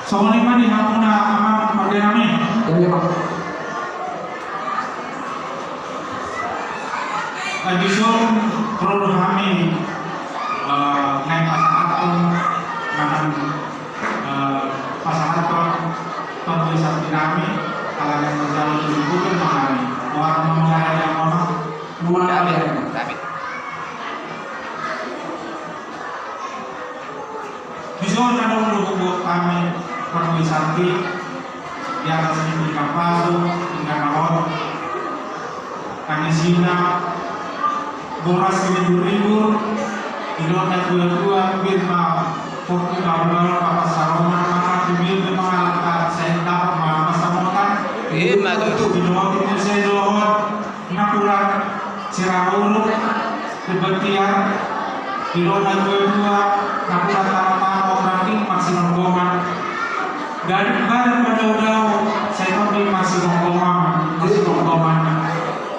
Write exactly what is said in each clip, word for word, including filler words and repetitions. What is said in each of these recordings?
Songon i ma di hamuna amang pande nami. Jadi, Pak. Di son ro do hami, eh, naeng pasahathon, naeng, eh, pasahathon parbue sangki nami, ala naeng manjalo tu lingkungan nami. Wah, mangala ya, mama. Mangala ya. Di son adong do hubuat hami parbue sangki di atas ni pinggan pasu, pinggan na ro. Nang isina boras siribur-ribur, didok natuatua, bir ma pongki, baru-baru papansarongan, maka tu bir do mangalangka, sai dapot ma pansamotan. Ima tutu. Didok itu sai dohot napuran sirara uruk, pembertian, didok natuatua, napuran tano-tano, rangking marsinonggongan. Dari badan madao-dao, sai tongkin marsinonggongan, marsinonggongan.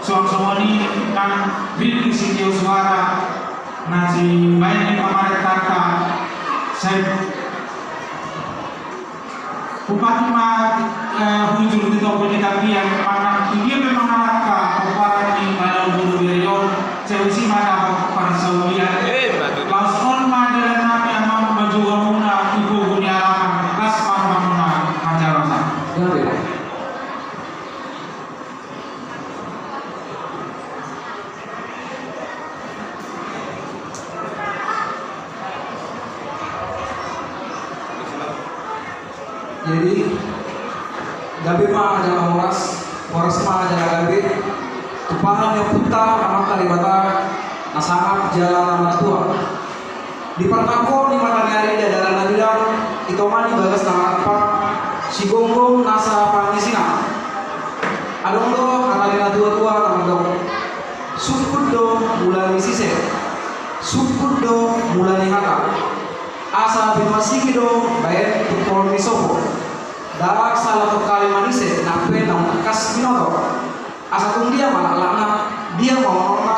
Suang songon i nang ringgit sitio suara na sibaen ni pamarentanta, sai Bupati ma, eh, hujur di topi ni tapian, manang dia memang anak ka, pomparan ni Balau Guru Berion, seusi ma dapot parsaulian. Eh, betul. Laos on ma dalan nami amang, majuga muna di pogu ni alaman, las ma rohamuna manjarosa. Betul. Jadi, gabe ma jala horas, horas ma jala gabe, tumpahon ni Ompunta Amanta Debata na sangap jala na martua. Di parnangkok ni mataniari di adalan na bidang, i toma ni bagas na marangkup, sigomgom nasa pangisina. Adong do hata ni natuatua na mandok: Sungkun do mula ni sise, sungkun do mula ni hata. Asa binuasiki do baen tu pol ni sopo. Ndang sala tongkali manise nang pe naung tangkas binoto. Asa tung dia ma laklakna, dia ma unokna,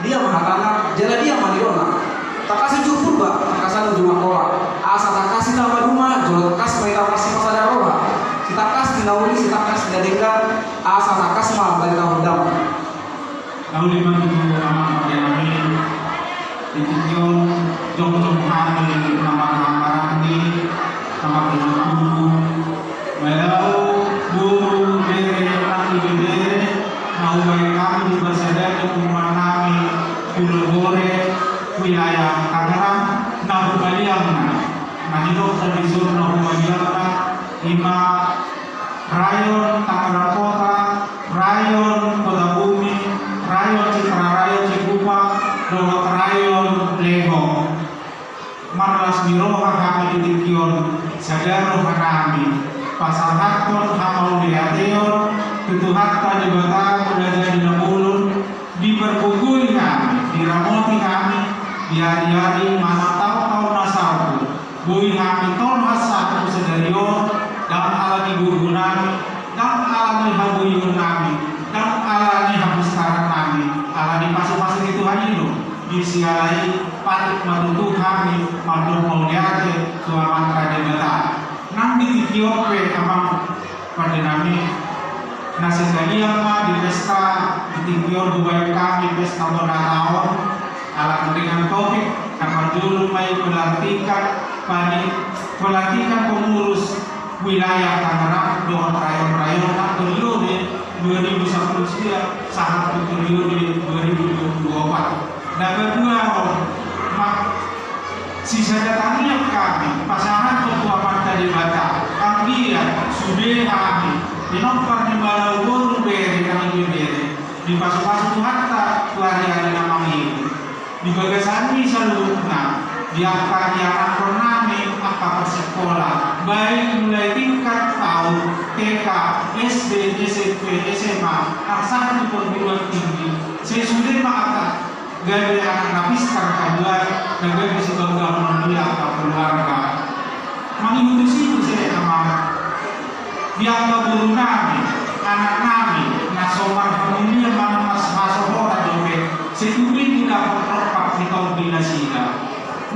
dia ma hatana, jala dia ma nidokna. Tangkas uju Purba, tangkasan uju Mangkola. Asa tangkas hita maduma, jolo tangkas ma hita marsipasada roha. Sitangkas di na uli, sitangkas di na denggan, asa tangkas ma barita hudam. Na uli ma tutu amang pande nami, di tingki on jongjong hami na marhahamaranggi, na marhahamaranggi, Balau Guru Bere nang Ibebere, na hubaen hami di parsadaan ni punguan nami Pulo Bore, wilayah Tangerang, na humaliangna, na nidok tradisi on na humaliangna, ima rayon Tangerang Kota, rayon Kota Bumi, rayon Citrahayo Cikupa, dohot rayon Legong. Marlas ni roha hami di tingki on, sada roha nami pasahathon hamauliateon tu Tuhanta Debata Mulajadi Nabolon, diparbogoi hami, diramoti hami di ari-ari manang taon-taon na salpu. Boi hami tolhas sahat tu sadari on, ndang ala ni gogo nami, ndang ala ni haboion nami, ndang ala ni hapostaran nami, ala ni pasupasu ni Tuhan i do. Di siala i, patut ma tutu hami mandok mauliate tu Amanta Debata. Nang di tingki on pe, amang pande nami, na sekalian ma di pesta di tingki on hubaen hami pesta bona taon, ala dengan topik na parjolo ma i pelantikan pani-, pelantikan pengurus wilayah Tangerang dohot rayon-rayonna periode dua ribu sapuluh sia sahat tu periode dua ribu dua puluh empat. Na paduahon ma, sisada tangiang hami pasahathon tu Amanta Debata, anggiat sude hami pinompar ni Balau Guru Bere nang Ibebere dipasupasu Tuhanta tu ari-ari na mangihut. Di bagasan i saluhutna, di angka ianakhon nami angka parsekola, baik mulai tingkat PAUD, T K, S D, S M P, S M A, nang sahat tu perguruan tinggi, sai sude ma angka gabe anak na pistar haduan, na gabe sibaga manondi angka keluarga. Mangihut tusi muse amang, di angka boru nami, anak nami, na so marhamulian manang marhasohotan dope, sai tutu i dapot rompak ni tondi nasida.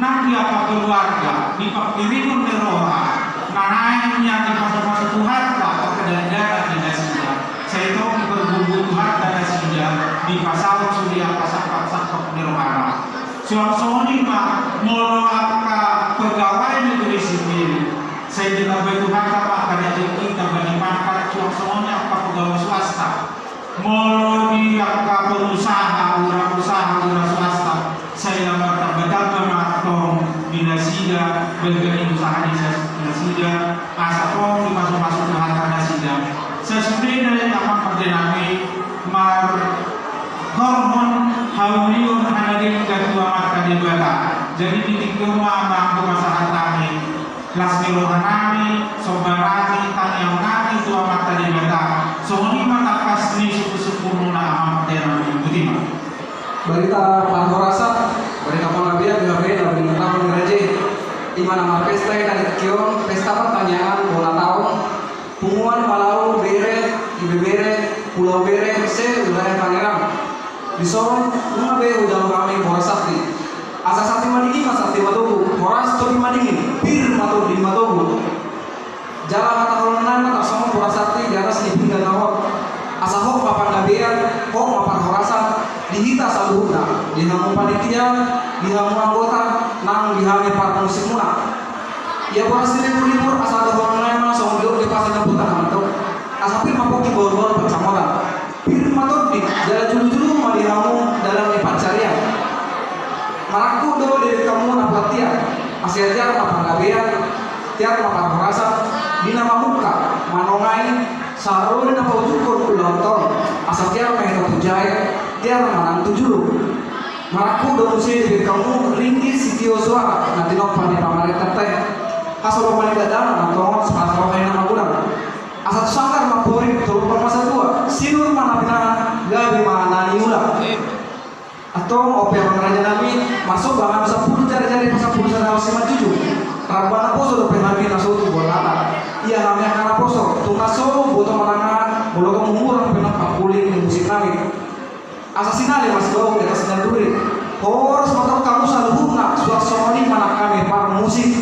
Nang di angka keluarga, di pangkirimon ni roha, na naeng nian dipasupasu Tuhanta angka dakdanak ni nasida, sai tong dipargogoi Tuhanta nasida, dipasaut sude angka sangkap-sangkap ni rohana. Suang songon i ma molo angka pegawai negeri sipil, sai ditambai Tuhanta ma angka rejeki, tamba ni pangkat, suang songon i angka pegawai swasta. Molo di angka pengusaha, usaha, usaha swasta, sai lambat tamba-tamba ma tong di nasida, bahen ni usaha ni sa-, nasida, asa tong dipasupasu Tuhanta nasida. Sasudena i, amang pande nami, marhorhon haulion hanadenggan tu Amanta Debata. Jadi di tingki on ma, amang, hupasahat hami las ni roha nami, somba nami, tangiang nami tu Amanta Debata. Songon i ma tangkas ni sungkun-sungkunmuna, amang pande nami. Botima. Barita parhorasan, barita panggabean di hape na binahen ni raja i. I ma na marpesta hita di tingki on, pesta partangiangan bona taon. Punguan Palau, bere, ibebere, Pulau Bere, se wilayah Tangerang. Dison nunga be hujalo hami boras sakti. Asa sakti madingin ma sakti matogu, boras tondi madingin, pir ma tondi matogu. Jala hata holong nami ma tarsongon boras sakti di atas ni pinggan na hot. Asa hot ma panggabean, hot ma parhorasan di hita saluhutna, di hamu panitia, di hamu anggota, nang di hami parmusikmuna. Ia boras ni libur-libur, asa hata holong nami ma songon didok di pasa ni ompunta na mandok. Asa pir ma pongki bahul-bahul pansamotan. Pir ma tondi jala julu-julu ma di hamu dalan ni pansarian. Marangkup do diringkatmu na patia, asa tiar ma panggabean, tiar ma parhorasan, di na mamungka, manongai, sahat ro di na paujunghon ulaonta on, asa tiar ma hita tu jae, tiar ma nang tu julu. Marangkup do muse diringkatmu ringgit sitio soara na tinompa ni pamarentanta i. Hasolopan ni dakdanak na tongon, sipasarohon na magodang. Asa tu sanggar ma porik, tolop ma satua, sinur ma na pinahan, gabe ma na niula. Antong, on pe amang raja nami, marsomba hami sampulu jari-jari pasampulu sada simanjujung. Ramba naposo dope hami na so tubuan hata. Ia hami angka naposo, tung na so boto manangan, molo gok humurang pe nang pangkuling ni musik nami. Asa sinale ma sibaok di atas ni anduri. Horas ma tong hamu saluhutna, suang songon i ma nang hami parmusik.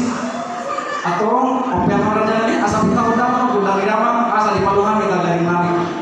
Antong, on pe amang raja nami, asa pinta hondang ma gondang ni damang, asa dipalu hami tangganing nami.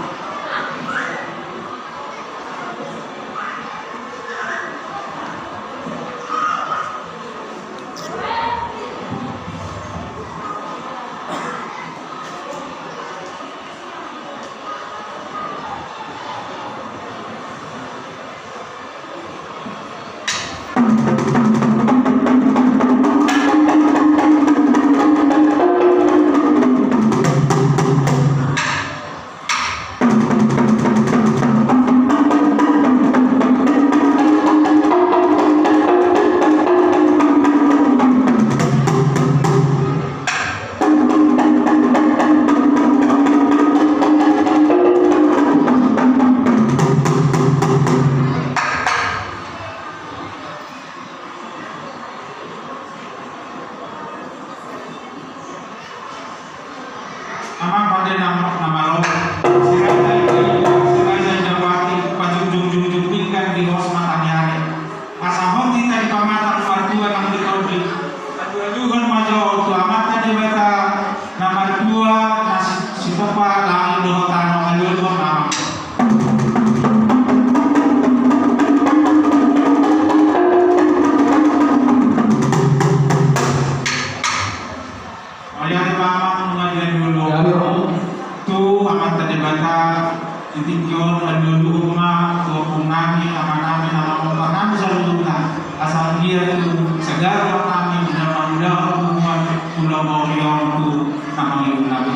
Amang pande na, na malo, si Raja i, si Raja Indrawati, pajungjung-jungjung pinggan di hos mataniari. Asa hot hita di pamatang, martua nang di tondi. Alualuhon ma jo tu Amanta Debata na martua, na si-, sitompa langit dohot tano, alualuhon ma. Mauliate ma amang, nunga dialualuhon tu Amanta Debata di tingki on, alualuhon ma tu ompung nami, ama nami, na mamompa hami saluhutna, asa anggiat tu sagar roha nami di na mangulahon punguan Pulau Bauri on tu na mangihut nami.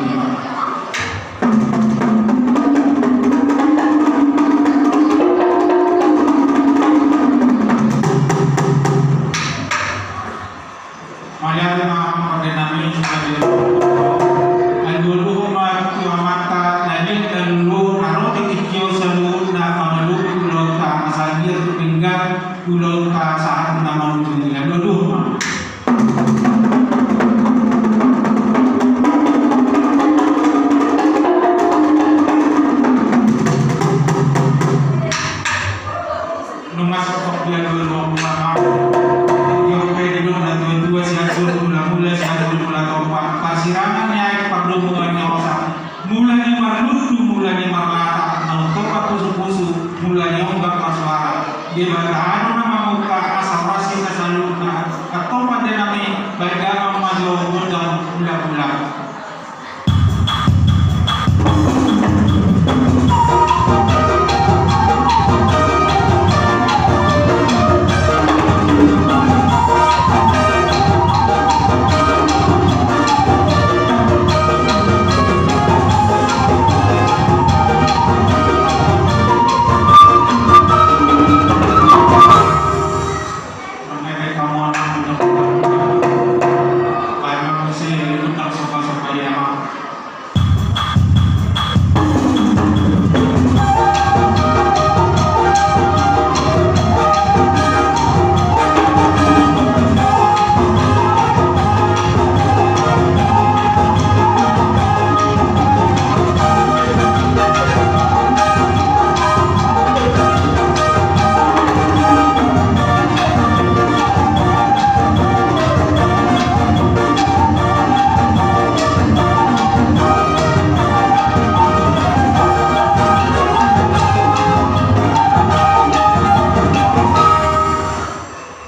Mauliate ma amang pande nami, alualuhon ma tu Amanta na liat na lolo na ro di tingki on saluhutna mangaluhon ulaonta, asa anggiat tu pinggan ulaonta sahat na mangujungi, alualuhon ma. Nunga so dialualuhon ma. Antong pande nami, baen damang ma jo gondang mula-mula.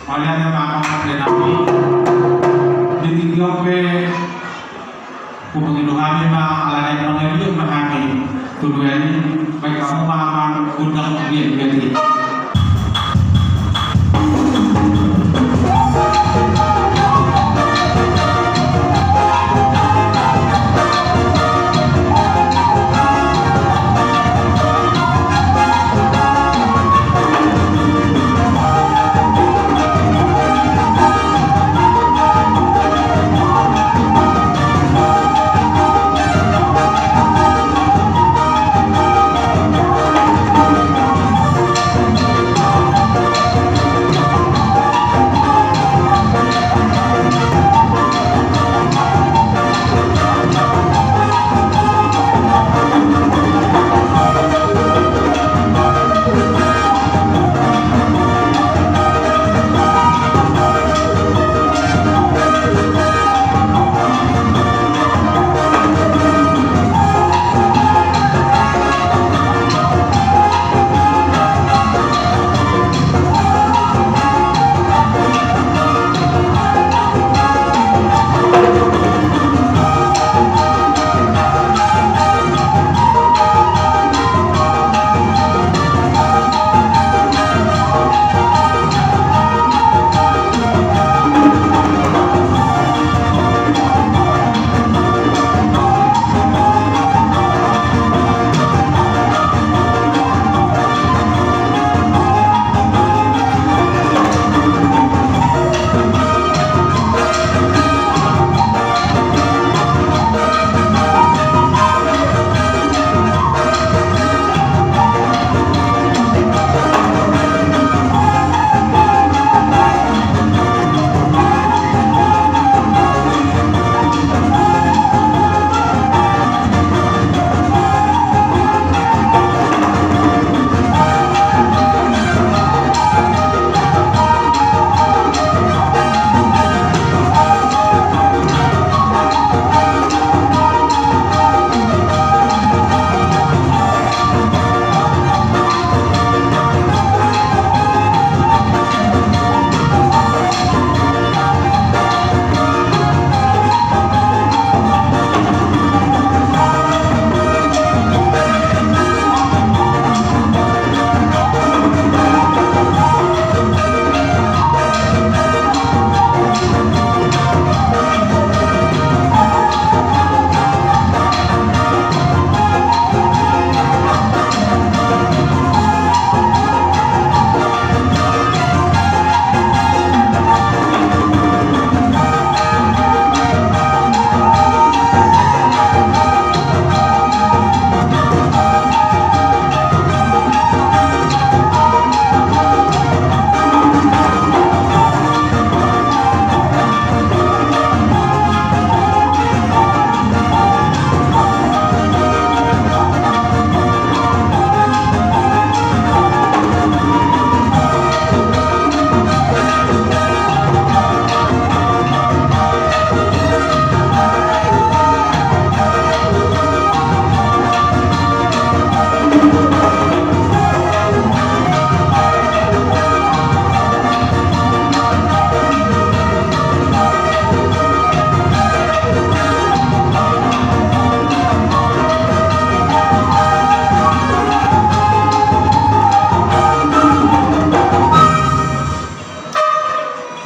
Mauliate ma amang pande nami. Di tingki on pe hupangido hami ma ala naeng mangaliat ma hami tu nuaeng i, baen hamu ma amang gondang liat-liat i.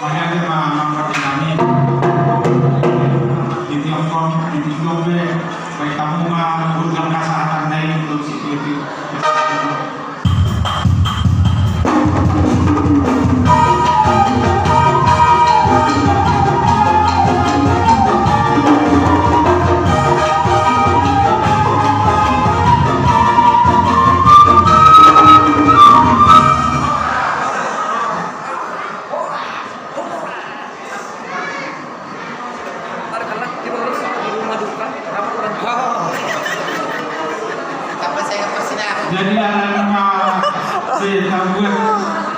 Jadi ma mangkati nami di Tiongkok, di Tiongkok be, baik kamu ma urgan kasahatan nai untuk si Tiongkok. Jadi anak lima si tabuat.